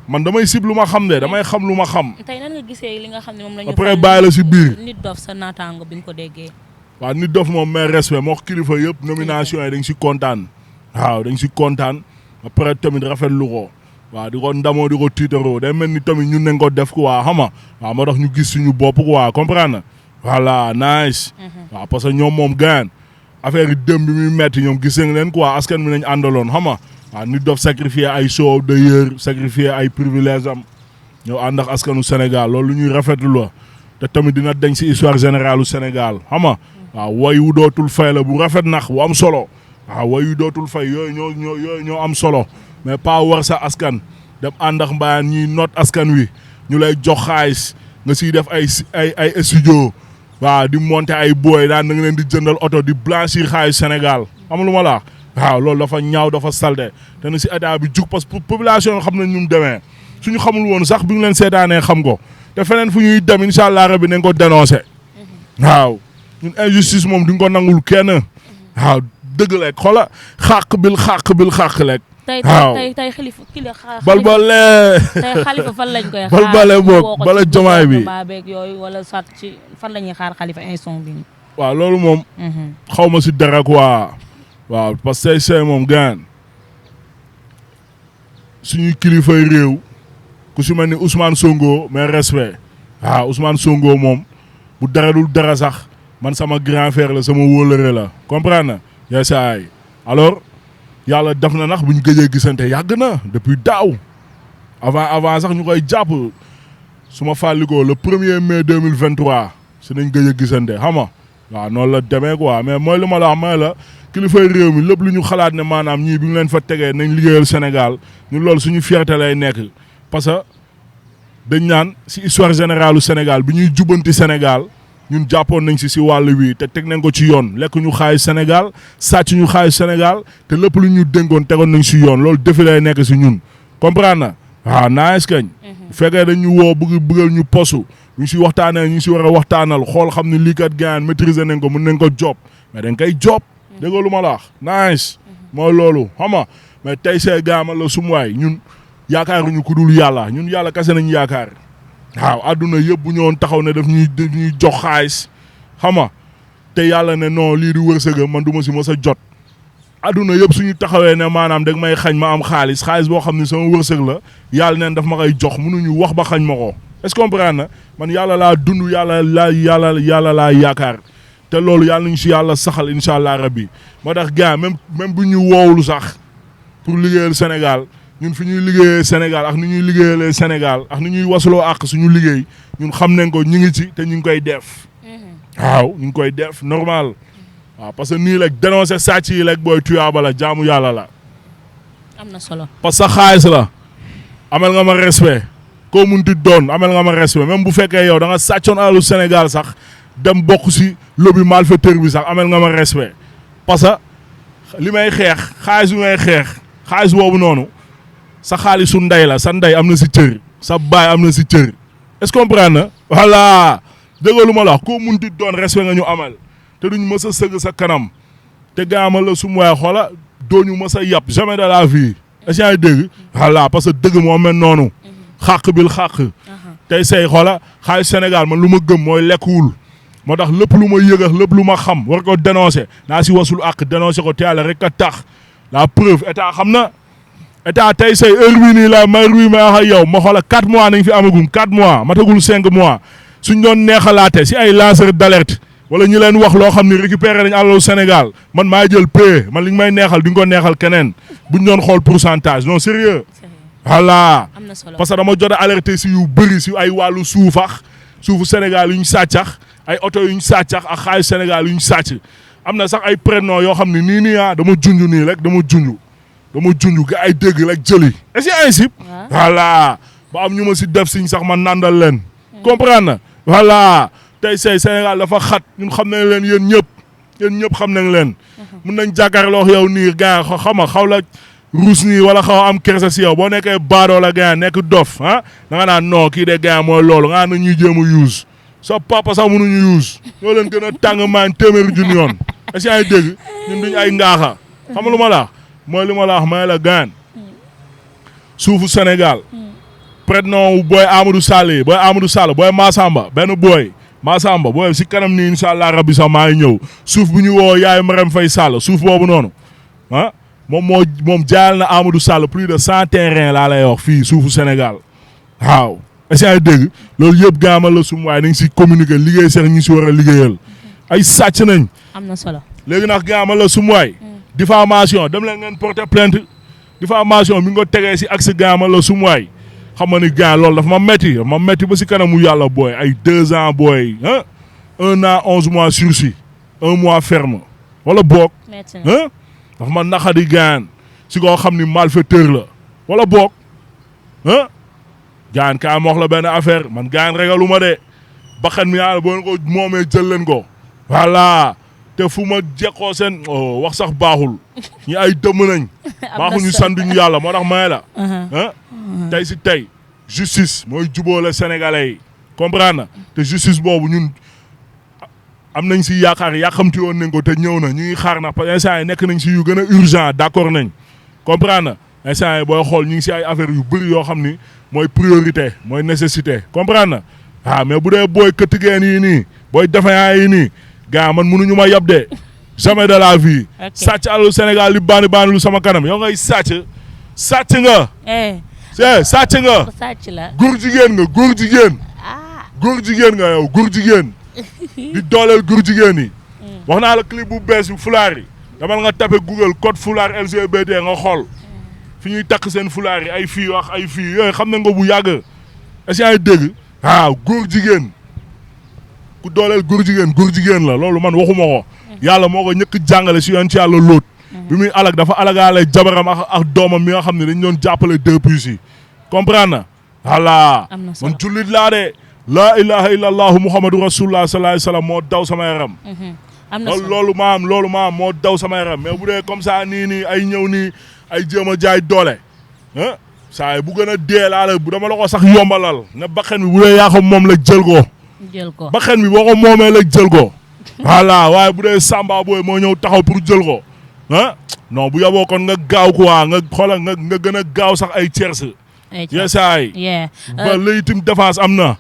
man damay sib lu ma xam de damay xam lu ma xam. tey nan nga gisee li nga xam ne moom la ñu. après bàyyi la si biir. Nit Doff sa naataango bi nga ko déggee. waaw Nit Doff moom mais respect moo kilifa yëpp nomination yi dañ si kontaan waaw dañ si kontaan après tamit rafetlu ko waaw di ko ndamoo di ko tiitaroo day mel ni tamit ñun nañ ko def ko waa xama waaw moo tax ñu gis suñu bopp quoi comprendre na voilà nice waaw parce que ñoom moom gaan affaire yi dëm bi muy metti ñoom gis nañ leen quoi askan mi nañ àndaloon xama waaw Nit Doff sacrifier ay show d'ailleurs sacrifier ay privilège am ñëw ànd ak askanu Sénégal loolu lu ñuy rafetlu la te tamit dina deñ si histoire générale u Sénégal xama waaw way wu dootul fay la bu rafet nax bu am solo waaw way wu dootul fay yooyu ñoo am solo mais pas war sa askan dem ànd ak mbayaan ñiy noot askan wi ñu lay jox xaalis nga siy def ay studio waaw di monter ay booy daan na nga leen di jëndal oto di blanchir xaalis Sénégal xam lu ma la waaw loolu dafa ñaaw dafa salte te na si état bi jug parce que population xam nañ ñu mu demee suñu xamul woon sax bi ñu leen seetaanee xam ko te feneen fu ñuy dem incha allah rabi nañ ko dénoncé waaw ñun injustice moom duñ ko nangul kenn waaw dëgg lekk xoola xàq bil lekk waaw tey xalifa kii balbale tey xalifa fan lañ koy xaar balbale boog bala jomaay bi baabeeg yooyu wala sat ci fan la ñuy xaar xalifa instant bi waaw loolu moom xaw ma si dara quoi waaw parce que say moom gaan suñuy kilifay réew ku si mel ni Ousmane Sonko mais respect waaw Ousmane Sonko moom bu dara dul dara sax man sama grand frère la sama wóolëre la comprendre na yeesaay alors yàlla def na nax bu ñu gëjee gisante yàgg na depuis daaw avant sax ñu koy jàpp su ma fàllikoo le 1er mai 2023 si nañ gëj a gisante xam nga waaw noonu la demee quoi mais mooy lu ma la wax mooy la kilifay réew mi lépp lu ñu xalaat ne maanaam ñii bi ñu leen fa tegee nañ liggéeyal Sénégal ñun loolu suñu fierté lay nekk parce que dañ naan si histoire générale u Sénégal bi ñuy jubbanti Sénégal ñun jàppoon nañ si wàll wi te teg nañ ko ci yoon lekk ñu xaalis Sénégal sàcc ñu xaalis Sénégal te lépp lu ñu dénkoon tegoon nañ si yoon loolu defi lay nekk si ñun comprendre na waaw nice kañ. bu fekkee dañ ñu woo bëggal ñu posu ñu si waxtaanee ñu si war a waxtaanal xool xam ne lii kat gaan maîtriser nañ ko mën nañ ko job mais dañ koy job. dégg nga lu ma la wax nice. mooy loolu xam nga mais tey see gaama la sumuwaay ñun yaakaaruñu ku dul yàlla ñun yàlla kese nañ yaakaar. waaw adduna yëpp bu ñëwoon taxaw ne daf ñuy jox xaalis xam nga te yàlla ne non lii di wërsëga man du ma si mës a jot. adduna yëpp suñu taxawee ne maanaam dag may xañ ma am xaalis boo xam ne sama wërsëg la yàlla neen daf ma koy jox mënuñu wax ba xañ ma ko est-ce que comprendre na man yàlla laa dund yàlla laa yaakaar te loolu yàlla nañu si yàlla saxal incha allah rabbi moo tax gars même bu ñu woowulu sax pour liggéeyal Sénégal ñun fi ñuy liggéeyee Sénégal ak ni ñuy liggéeyalee Sénégal ak ni ñuy wasuloo àq suñu liggéey ñun xam nañ ko ñu ngi ci te ñu ngi koy def waaw ñu ngi koy def normal waaw parce que nii rek dénoncer sàcc yi rek booy tuyaaba la jaamu yàlla la. am na solo parce que xaalis la amel nga ma respect koo munti doon amel nga ma respect même bu fekkee yow da nga sàccoon alalu Sénégal sax dem bokk si lobby malfaiteur bi sax amel nga ma respect parce que li may xeex xaalis bi may xeex xaalis boobu noonu sa xaalisu ndey la sa ndey am na si cër sa baay am na si cër est-ce que comprendre na voilà dégg lu ma la wax koo munti doon respect nga ñu amal. te duñ mës a sëgg sa kanam te gaamal la su ma xoola dooñu mës a yàpp jamais de la vie est-ce que dégg voilà parce que dëgg moo mel noonu xàq bil xàq tey say xoola xaalis Sénégal man lu ma gëm mooy lekkuwul moo tax lépp lu ma yëgax lépp lu ma xam war ko dénoncer naa si wasul ak dénoncer ko te yàlla rek a tax la preuve état xam na état tey say heure bii nii la may ruy ma wax ak yow ma xoola 4 mois nañ fi amagum 4 mois matagul 5 mois suñ doon neexalaate si ay lanceur d'alerte wala ñu leen wax loo xam ne récupéré nañ àlalu Sénégal man maa jël paie man li ñu may neexal di nga ko neexal keneen buñ doon xool pourcentage non sérieux voilà parce que dama jot a alerté si yu bëri si ay wàllu suufu Sénégal yu ñu sàccax ay oto yu ñu sàccax ak xaalis Sénégal yu ñu sàcc am na sax ay prénom yoo xam ne nii dama junj nii rek dama junj ga ay dégg rek jëli est-ce que ainsi voilà ba am ñu ma si def siñ sax man nandal leen comprendre na voilà tey say Sénégal dafa xat ñun xam nañ leen yéen ñëpp xam nañ leen mun nañ jàkkaarloo yow nii gars xam nga xaw la ruus nii wala xaw am kersa si yow boo nekkee baadoo la gars nekk dof ah da nga naan non kii de gars mooy loolu nga na ñuy jéem a use sa papa sax mënuñu use ñoo leen gën a tàng maan téeméeri junni yoon est-ce que ay dégg ñun duñ ay ngaaxa xam nga lu ma la wax mooy li ma la wax may la gaan suufu Sénégal prénom booy Amadou Sall booy Massamba benn booy Massamba booy si kanam nii incha allah rabbi sax maa ngi ñëw suuf bu ñu woo yaay Marème Faye Sall suuf boobu noonu ah moom jaayal na Amadou Sall plus de 100 terrain laa lay wax fii suufu Sénégal waaw est-ce que dégg loolu yëpp gaamal la sum waaye nañ si communiquer liggéey sax ñu si war a liggéeyal ay sàcc nañ. am na solo léegi nag gaamal la sum waay diffamation dem leen ngeen porter plainte diffamation mi ngi ko tegee si axe gaamal la sum waay xam nga ni gars loolu dafa ma metti ba si kanamu yàlla booy ay 2 ans booy ah 1 an 11 mois sursis 1 mois ferme wala boog ah dafa ma naxadi gaan si koo xam ni malfaiteur la wala boog ah gaan kaa ma wax la benn affaire man gaan regalu ma de baxan mi yàlla boo ko moomee jël leen ko voilà te fu ma jekkoo seen wax sax baaxul ñi ay dëmm nañ baaxul ñu sanduñu yàlla moo tax may la ah tey si tey justice mooy jubóole sénégalais yi comprendre na te justice boobu ñun am nañ si yaakaar yàqamti woon nañ ko te ñëw na ñu ngi xaar na parce que instant yi nekk nañ si yu gën a urgent d'accord nañ comprendre na instant yi booy xool ñu ngi si ay affaires yu bëri yoo xam ni mooy priorité mooy nécessité comprendre na mais bu dee booy këttigeen yi nii booy defeyant yi nii gars man mënuñu ma yab de jamais de la vie sàcc alalu Sénégal li baani lu sama kanam yow ngay sàcc nga sàcc nga góor jigéen nga góor jigéen nga yow góor jigéen di dooleel góor jigéen yi wax naa la clip bu bees bi fulaar yi damal nga tapé Google code fulaar LGBT nga xool fi ñuy takk seen fulaar yi ay fii wax ay fii yooyu xam na nga bu yàgg est-ce que ay dégg góor jigéen ku dooleel góor jigéen la loolu man waxuma ko yàlla moo ko ñëkk jàngale si yoon ci yàlla lóot bi muy alag dafa alagaale jabaram ak doomam mi nga xam ne dañ doon jàppale deux puces yi comprendre na voilà man jullit laa de laa ilaha illallahu muhammadu rasulullah sallallahu alayhi wasallam moo daw sama yaram loolu maam moo daw sama yaram mais bu dee comme ça nii ay ñëw nii ay jéem a jaay doole saa yi bu gën a dee laa la bu dama la ko sax yombalal ne bakkan bi bu dee yaa ko moom la jël ko bakkan bi boo ko moomee la jël ko voilà waaye bu dee Samba booy moo ñëw taxaw pour jël ko ah non bu yaboo kon nga gaaw quoi nga xoolal nga gën a gaaw sax ay tiers yeesaay ba légitime défense am na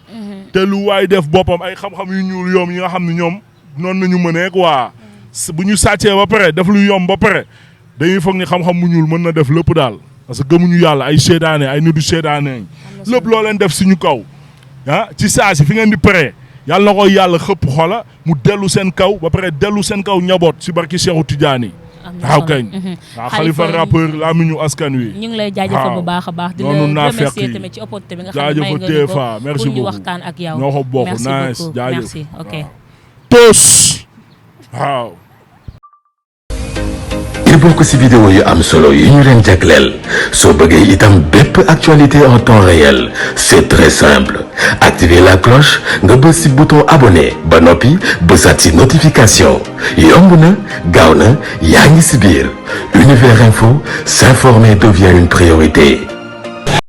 te lu waay def boppam ay xam-xam yu ñuul yoom yi nga xam ne ñoom noonu nañu mënee quoi bu ñu sàccee ba pare def lu yomb ba pare dañuy foog ni xam-xam mu ñuul mën na def lépp daal parce que gëmuñu yàlla ay seedaane ay nitu seedaane lépp loo leen def suñu kaw ah ci saa si fi ngeen di paree yàlla na ko yàlla xëpp xola mu dellu seen kaw ba pare dellu seen kaw njaboot si barki Seexu Tijaani waaw kañ waaw Khalifa rappeur laa mi ñu askan wi ñu ngi lay jaajëfal bu baax a baax di la remercier tamit ci opportunité bi nga xam ne may nga ñu ko merci pour ñu beaucoup waxtaan ak yow ñoo ko bokk merci nice beaucoup jaajëf merci ok tos waaw ngir bokk ci vidéo yu am solo yu ñu leen jagleel soo bëggee itam bépp actualité en temps réel c'est très simple activer la cloche nga bës ci bouton abonné ba noppi bësaat ci notification yomb na gaaw na yaa ngi ci biir Univers Info, s'informer devient une priorité.